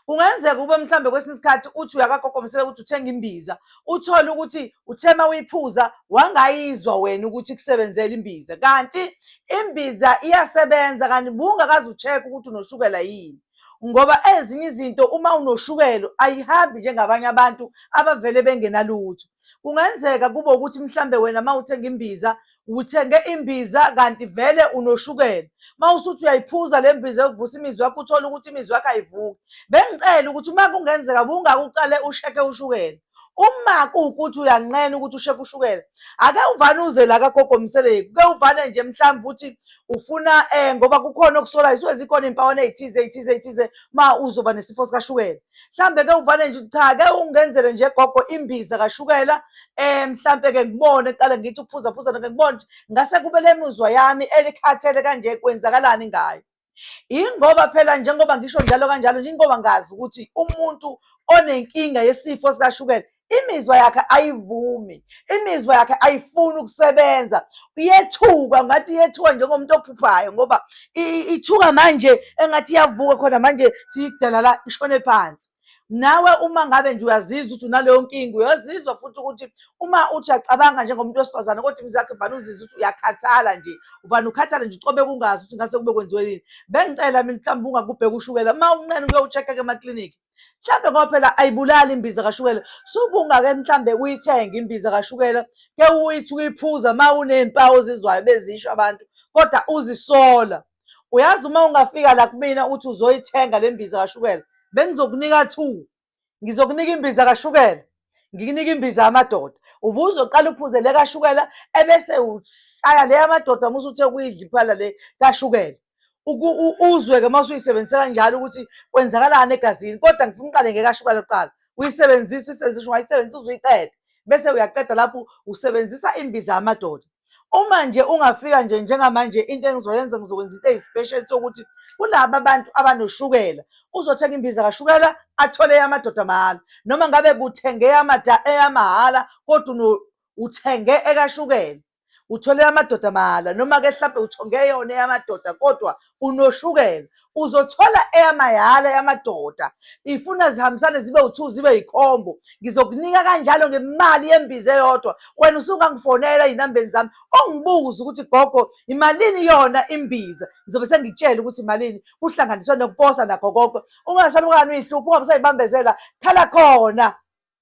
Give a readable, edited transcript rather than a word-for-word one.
Kungenzeka ube mhlambe kwesinye isikhathi uthi uyakagogo Mseleku ukuthi uthenga imbiza, uthole ukuthi uthe uma uyiphuza wangayizwa wena ukuthi ikusebenzele imbiza, kanti imbiza iyasebenza kanti bungakaze u-check ukuthi unoshukela yini. Ngoba ezinye izinto uma unoshukela ayihambi njengabanye abantu abavele bengenalutho. Kungenzeka kube ukuthi mhlambe wena uma uthenga imbiza uthenge imbiza kanti vele unoshukela. Uma usuthi uyayiphuza le mbiza yokuvusa imizwa yakho uthole ukuthi imizwa yakho ayivuki. Bengicela ukuthi uma kungenzeka bungake uqale usheke ushukela. Uma kuwukuthi uyanqena ukuthi usheke ushukela, ake uvane uze la kaGogo Mseleku, ke uvane nje mhlawumbe ukuthi ufuna ngoba kukhona okusolayo, suke zikhona iy'mpawana ey'thize ey'thize ey'thize uma uzoba nesifo sikashukela. Mhlambe ke uvane nje cha ke ungenzele nje gogo imbiza kashukela mhlambe ke ngibone kuqale ngithi ukuphuza phuza ke ngibone ukuthi ngase kube le mizwa yami elikhathele kanje kwenzakalani ngayo. Ingoba phela njengoba ngisho njalo kanjalo nje ingoba ngazi ukuthi umuntu onenkinga yesifo sikashukela imizwa yakhe ayivumi, imizwa yakhe ayifuni ukusebenza, iyethuka ngathi iyethuka njengomuntu ophuphayo ngoba ithuka manje engathi iyavuka khona manje siyidala la ishone phansi. Nawe uma ngabe nje uyazizwa ukuthi unaleyo nkinga, uyazizwa futhi ukuthi uma uthi uyacabanga njengomuntu wesifazane kodwa imizwa yakho ivane uzizwe ukuthi uyakhathala nje, uvane ukhathale nje ucobeke ungazi ukuthi ngase kube kwenziwe yini. Bengicela mina mhlawumbe ungakubheka ushukela, uma unqena ukuyowu-check-a emaklinikhi. Mhlambe ngoba phela ayibulali imbiza kashukela, subungake mhlambe uyithenge imbiza kashukela ke uyithi uyiphuza uma uney'mpawu ozizwayo bezisho abantu kodwa uzisola. Uyazi uma ungafika la kumina uthi uzoyithenga le mbiza kashukela, bengizokunika two. Ngizokunika imbiza kashukela, ngikunika imbiza yamadoda. Ubuzoqala uphuze le kashukela ebese ushaya le yamadoda uma usuthe ukuyidla iphela le kashukela. Uzwe-ke uma usuyisebenzisa kanjalo ukuthi kwenzakalani egazini, kodwa ngifuna uqale ngekashukela kuqala. Uyisebenzise, uyisebenzise, ungayisebenzisa uze uyiqede. Bese uyaqeda lapho usebenzisa imbiza yamadoda. Uma nje ungafika nje njengamanje into engizoyenza ngizokwenza into eyi-special sokuthi kulaba bantu abanoshukela uzothenga imbiza kashukela athole eyamadoda mahhala, noma ngabe kuthenge eyamahhala kodwa uthenge ekashukela uthole amadoda mahhala, noma-ke hlampe uthonge yona eyamadoda kodwa unoshukela uzothola eyamahhala yamadoda. Ifuna zihambisane zibe u-two zibe yikhombo. Ngizokunika kanjalo ngemali yembiza eyodwa. Wena usungangifonela ey'nambeni zami ungibuze ukuthi gogo imalini yona imbiza, ngizobe sengikutshela ukuthi imalini, kuhlanganiswe nokuposa nakho konke. Ungasalukani uy'hlupha, ungabe usayibambezela, khala khona.